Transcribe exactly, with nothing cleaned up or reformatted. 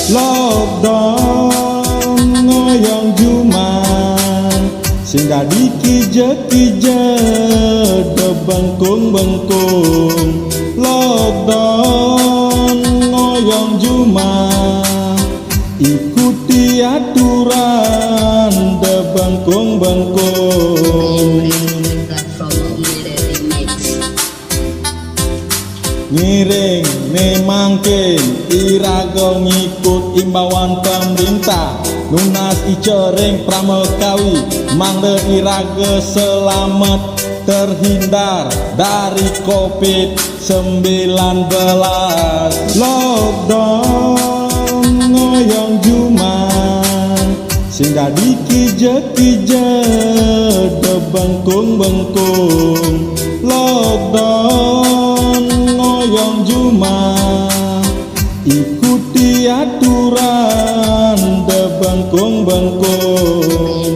Lockdown ngoyong jumah, sing dadi kija-kija, debengkung-bengkung. Lockdown ngoyong jumah, ikuti aturan, debengkung-bengkung. Ngiring ne mangkin iraga ngikut imbauan pemerintah, nunas ica ring pramakawi, mangda iraga selamet terhindar dari covid sembilan belas. Lockdown ngoyong jumah, sing dadi kija-kija, debengkung-bengkung. Lockdown ngoyong jumah, ikuti aturan, debengkung-bengkung.